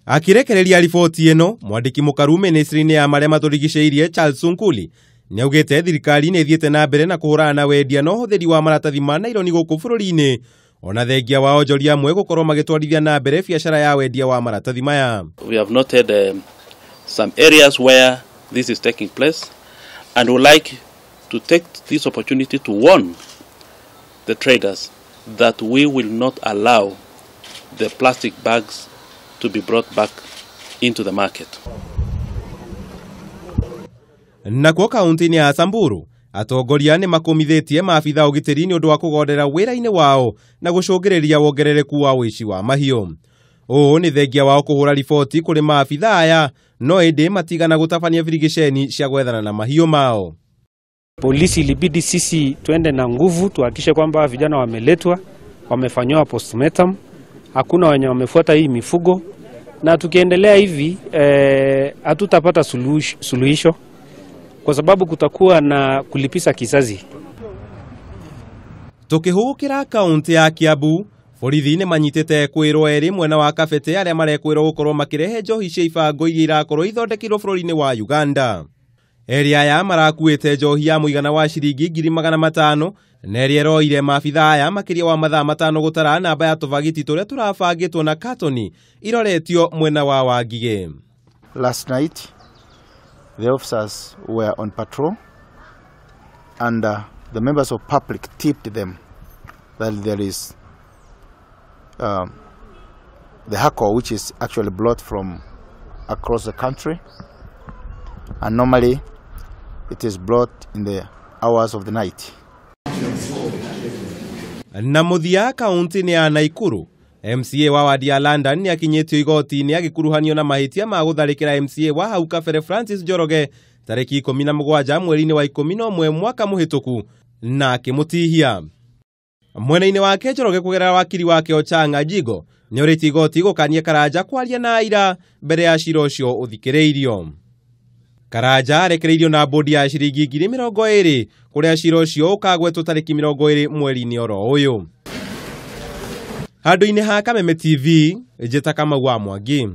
Akirekereria riboti ĩno, mwandĩki mũkaru ministry-inĩ ya marĩa matũrigicĩirie Charles Sunkuli nĩaugĩte thirikari nĩ ĩthiĩte na mbere na kũhũrana na wendia na ũhũthĩri wa maratathi ma naironi gũkũ bũrũri-inĩ, ona thengia wa onjoria amwe gũkorwo magĩtwarithia na mbere biacara ya wendia wa maratathi maya. We have noted some areas where this is taking place and would like to take this opportunity to warn the traders that we will not allow the plastic bags to be brought back into the market. Nakuo kaunti-inĩ ya Samburu, atongoria nĩ makũmithĩtie maabitha ũgitĩri nĩ ũndũ wa kũgondera wĩra-inĩ wao na gũcũngĩrĩria wongerereku wa ũici wa mahiũ. Ũũ nĩ thengia wao kũhũra riboti kũrĩ maabitha aya, no ĩndĩ matigana gũtabania birigiceni cia gwethana na mahiũ mao. Polisi ilibidi sisi tuende na nguvu tuhakikishe kwamba vijana wameletwa, wamefanywa postmortem, hakuna wenye wamefuata hii mifugo, na tukiendelea hivi hatutapata suluhisho kwa sababu kutakuwa na kulipisa kizazi. Tukihũgũkĩra kaunti ya Kiambu, borithi nĩ manyitĩte kwĩrwo erĩ mwena wa Kabete arĩa marekwĩrwo gũkorwo makĩrehe njohi cia ibango iria irakorwo ithondekeirwo bũrũri-inĩ wa Uganda. Erĩ aya marakuĩte njohi ya mũigana wa ciringi 500,000 na ĩrĩa ĩroire maabitha aya makĩria wa mathaa 5 gũtara namba ya tũbagiti tũrĩa tũrabangĩtwo na katoni iroretio mwena wa Wangigĩ. Last night the officers were on patrol and the members of public tipped them that there is the alcohol which is actually brought from across the country, and normally it is brought in the hours of the night. Na mũthia kaunti-inĩ ya Naikuru, MCA wa wadi ya London nĩ akinyĩtio igoti-inĩ agĩkuruhanio na mahĩtia ma gũtharĩkĩra MCA wa hau kabere Francis Njoroge tarĩki 17 mweri-inĩ wa 11 mwaka mũhĩtũku na akĩmũtihia. Mwena-inĩ wake Njoroge kũgerera wakiri wake Ochang' Ajigo nĩorĩtie igoti gũkania Karanja kwaria na aira mbere ya cira ũcio ũthikĩrĩirio. Karanja arekereirio na bodi ya ciringi 20,000 kũrĩa cira ũcio ũkagwetwo tarĩki 20 mweri-inĩ oro ũyũ. Handũ-inĩ ha Kameme TV, njĩta Kamau wa Mwangi.